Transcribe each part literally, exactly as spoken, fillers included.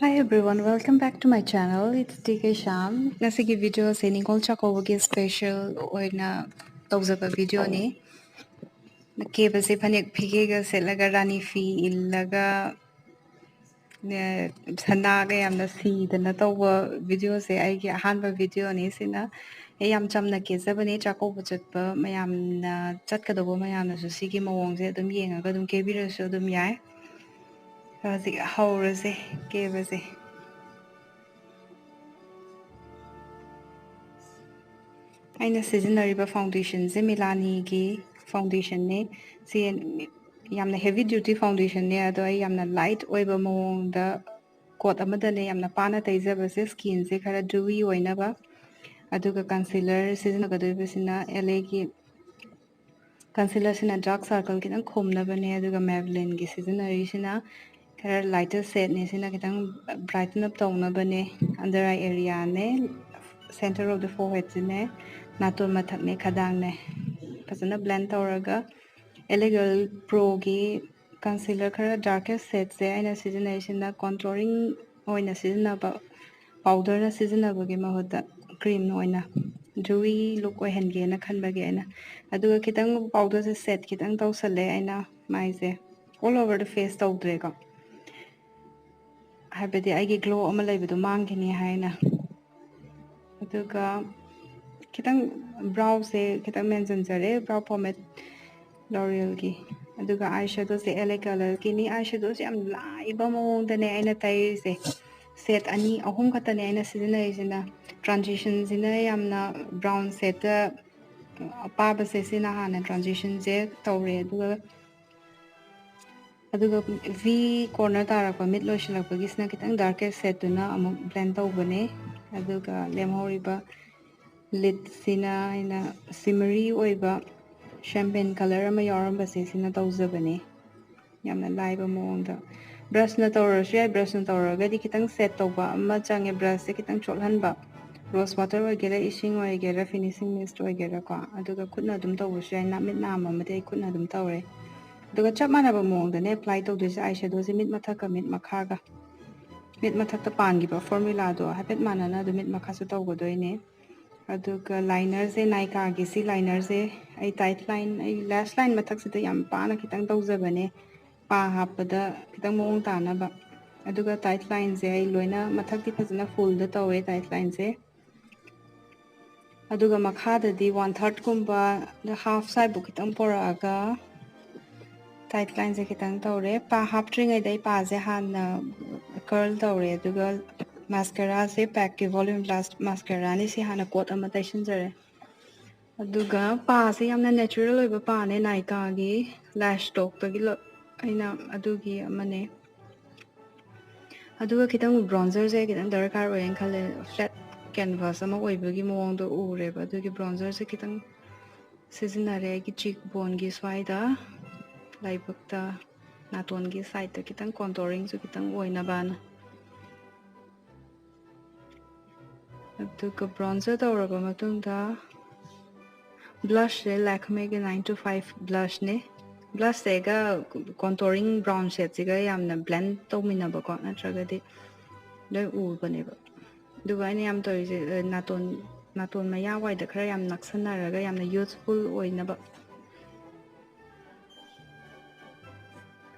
Hi everyone, welcome back to my channel. It's T K Sham. ꯉꯁꯤꯒꯤ videoꯁꯦ ꯅꯤꯉꯣꯜ ꯆꯥꯛꯀꯧꯕꯒꯤ special ꯑꯣꯏꯅ ꯇꯧꯖꯕ videoꯅꯤ꯫ ꯀꯦꯕꯁꯦ ꯐꯅꯦꯛ ꯐꯤꯒꯦꯒ ꯁꯦꯠꯂꯒ ꯔꯥꯅꯤ ꯐꯤ ꯏꯜꯂꯒ ꯁꯅꯥꯒ ꯌꯥꯝꯅ ꯁꯤꯗꯅ ꯇꯧꯕ videoꯁꯦ ꯑꯩꯒꯤ ꯑꯍꯥꯟꯕ videoꯅꯤ꯫ ꯁꯤꯅ ꯑꯩ ꯌꯥꯝ ꯆꯝꯅ ꯀꯦꯖꯕꯅꯦ꯫ ꯆꯥꯛꯀꯧꯕ ꯆꯠꯄ ꯃꯌꯥꯝꯅ, ꯆꯠꯀꯗꯧꯕ ꯃꯌꯥꯝꯅꯁꯨ ꯁꯤꯒꯤ ꯃꯑꯣꯡꯁꯦ ꯑꯗꯨꯝ ꯌꯦꯡꯉꯒ ꯑꯗꯨꯝ ꯀꯦꯕꯤꯔꯁꯨ ꯑꯗꯨꯝ ꯌꯥꯏ꯫ ꯍꯧꯖꯤꯛ ꯍꯧꯔꯁꯦ ꯀꯦꯕꯁꯦ꯫ ꯑꯩꯅ ꯁꯤꯖꯤꯟꯅꯔꯤꯕ foundationꯁꯦ Milaniꯒꯤ foundationꯅꯦ꯫ ꯁꯤ ꯌꯥꯝꯅ heavy duty foundationꯅꯦ, ꯑꯗꯣ ꯑꯩ ꯌꯥꯝꯅ light ꯑꯣꯏꯕ ꯃꯑꯣꯡꯗ coat ꯑꯃꯗꯅꯦ ꯌꯥꯝꯅ ꯄꯥꯅ ꯇꯩꯖꯕꯁꯦ, skinꯁꯦ ꯈꯔ dewy ꯑꯣꯏꯅꯕ꯫ ꯑꯗꯨꯒ concealer ꯁꯤꯖꯤꯟꯅꯒꯗꯣꯏꯕꯁꯤꯅ L Aꯒꯤ concealerꯁꯤꯅ dark circle ꯈꯤꯇꯪ ꯈꯨꯝꯅꯕꯅꯦ, ꯑꯗꯨꯒ Maybellineꯒꯤ ꯁꯤꯖꯤꯟꯅꯔꯤꯁꯤꯅ ꯈꯔ lighter shadeꯅꯦ꯫ ꯁꯤꯅ ꯈꯤꯇꯪ brighten up ꯇꯧꯅꯕꯅꯦ꯫ Under eye areaꯅꯦ, center of the foreheadꯁꯤꯅꯦ, ꯅꯥꯇꯣꯟ ꯃꯊꯛꯅꯦ, ꯈꯗꯥꯡꯅꯦ꯫ ꯐꯖꯅ blend ꯇꯧꯔꯒ L A Girl Proꯒꯤ concealer ꯈꯔ darkest shadeꯁꯦ ꯑꯩꯅ ꯁꯤꯖꯤꯟꯅꯔꯤꯁꯤꯅ contouring ꯑꯣꯏꯅ ꯁꯤꯖꯤꯟꯅꯕ, powderꯅ ꯁꯤꯖꯤꯟꯅꯕꯒꯤ ꯃꯍꯨꯠꯇ cream ꯑꯣꯏꯅ dewy look ꯑꯣꯏꯍꯟꯒꯦꯅ ꯈꯟꯕꯒꯤ ꯑꯩꯅ꯫ ꯑꯗꯨꯒ ꯈꯤꯇꯪ powderꯁꯦ set ꯈꯤꯇꯪ ꯇꯧꯁꯜꯂꯦ ꯑꯩꯅ ꯃꯥꯏꯁꯦ꯫ All over the face ꯇꯧꯗ꯭ꯔꯦꯀꯣ, ꯍꯥꯏꯕꯗꯤ ꯑꯩꯒꯤ glow ꯑꯃ ꯂꯩꯕꯗꯣ ꯃꯥꯡꯈꯤꯅꯤ ꯍꯥꯏꯅ꯫ ꯑꯗꯨꯒ ꯈꯤꯇꯪ browꯁꯦ ꯈꯤꯇꯪ ꯃꯦꯟꯁꯤꯟꯖꯔꯦ, brow pomade L'Orealꯒꯤ꯫ ꯑꯗꯨꯒ eye shadowꯁꯦ L A Colorꯒꯤꯅꯤ꯫ Eye shadowꯁꯦ ꯌꯥꯝ ꯂꯥꯏꯕ ꯃꯑꯣꯡꯗꯅꯦ ꯑꯩꯅ ꯇꯩꯔꯤꯁꯦ꯫ Set ꯑꯅꯤ ꯑꯍꯨꯝ ꯈꯛꯇꯅꯦ ꯑꯩꯅ ꯁꯤꯖꯤꯟꯅꯔꯤꯁꯤꯅ꯫ Transitionꯁꯤꯅ ꯌꯥꯝꯅ brown shadeꯇ ꯑꯄꯥꯕꯁꯦ, ꯁꯤꯅ ꯍꯥꯟꯅ transitionꯁꯦ ꯇꯧꯔꯦ, ꯑꯗꯨꯒ ꯑꯗꯨꯒ V corner ꯇꯥꯔꯛꯄ, ꯃꯤꯠ ꯂꯣꯏꯁꯤꯜꯂꯛꯄꯒꯤꯁꯤꯅ ꯈꯤꯇꯪ darkest shadeꯇꯨꯅ ꯑꯃꯨꯛ blend ꯇꯧꯕꯅꯦ꯫ ꯑꯗꯨꯒ ꯂꯦꯝꯍꯧꯔꯤꯕ lidꯁꯤꯅ ꯑꯩꯅ shimmery ꯑꯣꯏꯕ champagne color ꯑꯃ ꯌꯥꯎꯔꯝꯕꯁꯦ, ꯁꯤꯅ ꯇꯧꯖꯕꯅꯦ꯫ ꯌꯥꯝꯅ ꯂꯥꯏꯕ ꯃꯑꯣꯡꯗ brushꯅ ꯇꯧꯔꯁꯨ ꯌꯥꯏ꯫ Brushꯅ ꯇꯧꯔꯒꯗꯤ ꯈꯤꯇꯪ set ꯇꯧꯕ ꯑꯃ ꯆꯪꯉꯦ, brushꯁꯦ ꯈꯤꯇꯪ ꯆꯣꯠꯍꯟꯕ꯫ Rose water ꯑꯣꯏꯒꯦꯔꯥ, ꯏꯁꯤꯡ ꯑꯣꯏꯒꯦꯔꯥ, finishing mist ꯑꯣꯏꯒꯦꯔꯥꯀꯣ, ꯑꯗꯨꯒ ꯈꯨꯠꯅ ꯑꯗꯨꯝ ꯇꯧꯕꯁꯨ ꯌꯥꯏ꯫ ꯅꯥ-, ꯃꯤꯠ ꯅꯥꯝꯃ ꯑꯃꯗꯤ ꯑꯩ ꯈꯨꯠꯅ ꯑꯗꯨꯝ ꯇꯧꯔꯦ꯫ ꯑꯗꯨꯒ ꯆꯞ ꯃꯥꯟꯅꯕ ꯃꯑꯣꯡꯗꯅꯦ apply ꯇꯧꯗꯣꯏꯁꯦ eye shadowꯁꯦ, ꯃꯤꯠ ꯃꯊꯛꯀ ꯃꯤꯠ ꯃꯈꯥꯒ꯫ ꯃꯤꯠ ꯃꯊꯛꯇ ꯄꯥꯟꯈꯤꯕ ꯐꯣꯔꯃꯨꯂꯥꯗꯣ ꯍꯥꯏꯐꯦꯠ ꯃꯥꯟꯅꯅ ꯑꯗꯨꯝ ꯃꯤꯠ ꯃꯈꯥꯁꯨ ꯇꯧꯒꯗꯣꯏꯅꯦ꯫ ꯑꯗꯨꯒ ꯂꯥꯏꯅꯔꯁꯦ, ꯅꯥꯏꯀꯥꯒꯤ ꯁꯤ ꯂꯥꯏꯅꯔꯁꯦ ꯑꯩ ꯇꯥꯏꯠ ꯂꯥꯏꯟ, ꯑꯩ ꯂꯦꯁ ꯂꯥꯏꯟ ꯃꯊꯛꯁꯤꯗ ꯌꯥꯝ ꯄꯥꯅ ꯈꯤꯇꯪ ꯇꯧꯖꯕꯅꯦ, ꯄꯥ ꯍꯥꯞꯄꯗ ꯈꯤꯇꯪ ꯃꯑꯣꯡ ꯇꯥꯅꯕ꯫ ꯑꯗꯨꯒ ꯇꯥꯏꯠ ꯂꯥꯏꯟꯁꯦ ꯑꯩ ꯂꯣꯏꯅ ꯃꯊꯛꯇꯤ ꯐꯖꯅ ꯐꯨꯜꯗ ꯇꯧꯋꯦ ꯇꯥꯏꯠ ꯂꯥꯏꯟꯁꯦ꯫ ꯑꯗꯨꯒ ꯃꯈꯥꯗꯗꯤ ꯋꯥꯟ ꯊꯥꯔꯠꯀꯨꯝꯕ, ꯍꯥꯐ ꯁꯥꯏꯕꯨꯛ ꯈꯤꯇꯪ ꯄꯣꯔꯛꯑꯒ ꯇꯥꯏꯠ ꯂꯥꯏꯟꯁꯦ ꯈꯤꯇꯪ ꯇꯧꯔꯦ꯫ ꯄꯥ ꯍꯥꯞꯇ꯭ꯔꯤꯉꯩꯗ ꯑꯩ ꯄꯥꯁꯦ ꯍꯥꯟꯅ ꯀꯔꯜ ꯇꯧꯔꯦ, ꯑꯗꯨꯒ ꯃꯥꯁꯀꯔꯥꯁꯦ ꯄꯦꯛꯀꯤ ꯚꯣꯂ꯭ꯌꯨꯝ ꯄ꯭ꯂꯥꯁ ꯃꯥꯁꯀꯔꯥꯅꯤ, ꯁꯤ ꯍꯥꯟꯅ ꯀꯣꯠ ꯑꯃ ꯇꯩꯁꯤꯟꯖꯔꯦ꯫ ꯑꯗꯨꯒ ꯄꯥꯁꯦ ꯌꯥꯝꯅ ꯅꯦꯆꯔꯦꯜ ꯑꯣꯏꯕ ꯄꯥꯅꯦ, ꯅꯥꯏꯀꯥꯒꯤ ꯂꯦꯁ ꯇꯣꯛꯇꯒꯤ ꯑꯩꯅ ꯑꯗꯨꯒꯤ ꯑꯃꯅꯦ꯫ ꯑꯗꯨꯒ ꯈꯤꯇꯪ ꯕ꯭ꯔꯣꯟꯖꯔꯁꯦ ꯈꯤꯇꯪ ꯗꯔꯀꯥꯔ ꯑꯣꯏꯌꯦꯅ ꯈꯜꯂꯦ꯫ ꯐ꯭ꯂꯦꯠ ꯀꯦꯟꯚꯥꯁ ꯑꯃ ꯑꯣꯏꯕꯒꯤ ꯃꯑꯣꯡꯗꯣ ꯎꯔꯦꯕ, ꯑꯗꯨꯒꯤ ꯕ꯭ꯔꯣꯟꯖꯔꯁꯦ ꯈꯤꯇꯪ ꯁꯤꯖꯤꯟꯅꯔꯦ ꯑꯩꯒꯤ ꯆꯤꯛ ꯕꯣꯟꯒꯤ ꯁ꯭ꯋꯥꯏꯗ, ꯂꯥꯏꯕꯛꯇ, ꯅꯥꯇꯣꯟꯒꯤ ꯁꯥꯏꯗꯠꯇ ꯈꯤꯇꯪ ꯀꯣꯟꯇꯣꯔꯤꯡꯁꯨ ꯈꯤꯇꯪ ꯑꯣꯏꯅꯕꯅ꯫ ꯑꯗꯨꯒ ꯕ꯭ꯔꯣꯟꯖꯔ ꯇꯧꯔꯕ ꯃꯇꯨꯡꯗ ꯕ꯭ꯂꯁꯁꯦ ꯂꯦꯛꯃꯦꯒꯤ ꯅꯥꯏꯟ ꯇꯨ ꯐꯥꯏꯚ ꯕ꯭ꯂꯁꯅꯦ꯫ ꯕ꯭ꯂꯁꯁꯦꯒ ꯀꯣꯟꯇꯣꯔꯤꯡ ꯕ꯭ꯔꯥꯎꯟ ꯁꯦꯠꯁꯤꯒ ꯌꯥꯝꯅ ꯕ꯭ꯂꯦꯟ ꯇꯧꯃꯤꯟꯅꯕꯀꯣ, ꯅꯠꯇ꯭ꯔꯒꯗꯤ ꯂꯣꯏ ꯎꯕꯅꯦꯕ꯫ ꯑꯗꯨꯒ ꯑꯩꯅ ꯌꯥꯝ ꯇꯧꯔꯤꯁꯦ, ꯑ, ꯅꯥꯇꯣꯟ, ꯅꯥꯇꯣꯟ ꯃꯌꯥ ꯋꯥꯏꯗ ꯈꯔ ꯌꯥꯝ ꯅꯛꯁꯟꯅꯔꯒ ꯌꯥꯝꯅ ꯌꯨꯊꯐꯨꯜ ꯑꯣꯏꯅꯕ꯫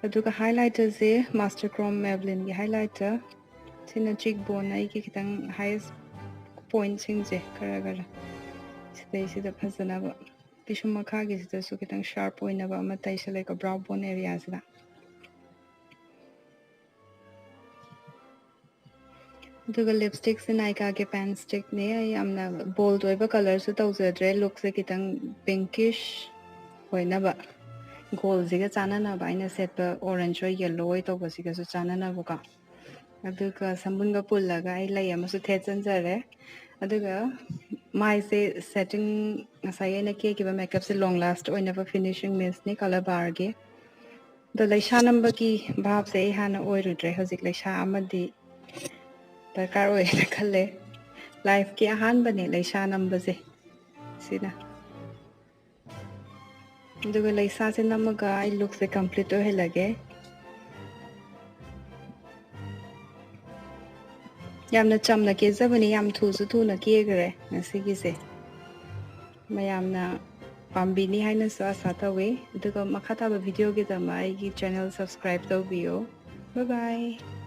ꯑꯗꯨꯒ ꯍꯥꯏꯂꯥꯏꯇꯔꯁꯦ ꯃꯥꯁꯇꯔ ꯀ꯭ꯔꯣꯝ ꯃꯦꯕꯂꯤꯟꯒꯤ ꯍꯥꯏꯂꯥꯏꯇꯔ꯫ ꯁꯤꯅ ꯆꯤꯛ ꯕꯣꯟ, ꯑꯩꯒꯤ ꯈꯤꯇꯪ ꯍꯥꯏꯌꯦꯁ ꯄꯣꯏꯟꯠꯁꯤꯡꯁꯦ ꯈꯔ ꯈꯔ ꯁꯤꯗꯩꯁꯤꯗ ꯐꯖꯅꯕ꯫ ꯄꯤꯁꯨꯝ ꯃꯈꯥꯒꯤꯁꯤꯗꯁꯨ ꯈꯤꯇꯪ ꯁꯥꯔꯞ ꯑꯣꯏꯅꯕ ꯑꯃ ꯇꯩꯁꯜꯂꯦꯀꯣ, ꯕ꯭ꯔꯥꯎ ꯕꯣꯟ ꯑꯦꯔꯤꯌꯥꯁꯤꯗ꯫ ꯑꯗꯨꯒ ꯂꯤꯞꯁꯇꯤꯛꯁꯦ ꯅꯥꯏꯀꯥꯒꯤ ꯄꯦꯟ ꯁ꯭ꯇꯤꯛꯅꯦ꯫ ꯑꯩ ꯌꯥꯝꯅ ꯕꯣꯜꯗ ꯑꯣꯏꯕ ꯀꯂꯔꯁꯨ ꯇꯧꯖꯗ꯭ꯔꯦ, ꯂꯨꯛꯁꯦ ꯈꯤꯇꯪ ꯄꯤꯡꯀꯤꯁ ꯑꯣꯏꯅꯕ, ꯒꯣꯜꯁꯤꯒ ꯆꯥꯟꯅꯅꯕ, ꯑꯩꯅ ꯁꯦꯠꯄ ꯑꯣꯔꯦꯟꯖ ꯑꯣꯏ ꯌꯦꯜꯂꯣ ꯑꯣꯏ ꯇꯧꯕꯁꯤꯒꯁꯨ ꯆꯥꯟꯅꯅꯕꯀꯣ꯫ ꯑꯗꯨꯒ ꯁꯝꯕꯨꯟꯒ ꯄꯨꯜꯂꯒ ꯑꯩ ꯂꯩ ꯑꯃꯁꯨ ꯊꯦꯠꯆꯟꯖꯔꯦ꯫ ꯑꯗꯨꯒ ꯃꯥꯏꯁꯦ ꯁꯦꯠꯇꯤꯡ, ꯉꯁꯥꯏ ꯑꯩꯅ ꯀꯦꯈꯤꯕ ꯃꯦꯀꯞꯁꯦ ꯂꯣꯡ ꯂꯥꯁ ꯑꯣꯏꯅꯕ ꯐꯤꯅꯤꯁꯤꯡ ꯃꯤꯁꯅꯦ ꯀꯂꯔ ꯕꯥꯔꯒꯤ꯫ ꯑꯗꯣ ꯂꯩꯁꯥ ꯅꯝꯕꯒꯤ ꯚꯥꯞꯁꯦ ꯑꯩ ꯍꯥꯟꯅ ꯑꯣꯏꯔꯨꯗ꯭ꯔꯦ, ꯍꯧꯖꯤꯛ ꯂꯩꯁꯥ ꯑꯃꯗꯤ ꯗꯔꯀꯥꯔ ꯑꯣꯏꯌꯦꯅ ꯈꯜꯂꯦ꯫ ꯂꯥꯏꯐꯀꯤ ꯑꯍꯥꯟꯕꯅꯦ ꯂꯩꯁꯥ ꯅꯝꯕꯁꯦ ꯁꯤꯅ꯫ ꯑꯗꯨꯒ ꯂꯩꯁꯥꯁꯦ ꯅꯝꯃꯒ ꯑꯩ ꯂꯨꯛꯁꯦ ꯀꯝꯄ꯭ꯂꯤꯠ ꯑꯣꯏꯍꯜꯂꯒꯦ꯫ ꯌꯥꯝꯅ ꯆꯝꯅ ꯀꯦꯖꯕꯅꯤ, ꯌꯥꯝ ꯊꯨꯁꯨ ꯊꯨꯅ ꯀꯦꯈ꯭ꯔꯦ ꯉꯁꯤꯒꯤꯁꯦ꯫ ꯃꯌꯥꯝꯅ ꯄꯥꯝꯕꯤꯅꯤ ꯍꯥꯏꯅꯁꯨ ꯑꯁꯥ ꯇꯧꯏ꯫ ꯑꯗꯨꯒ ꯃꯈꯥ ꯇꯥꯕ ꯚꯤꯗꯤꯑꯣꯒꯤꯗꯃꯛ ꯑꯩꯒꯤ ꯆꯦꯅꯦꯜ ꯁꯕꯁꯀ꯭ꯔꯥꯏꯕ ꯇꯧꯕꯤꯌꯨ꯫ Bye bye꯫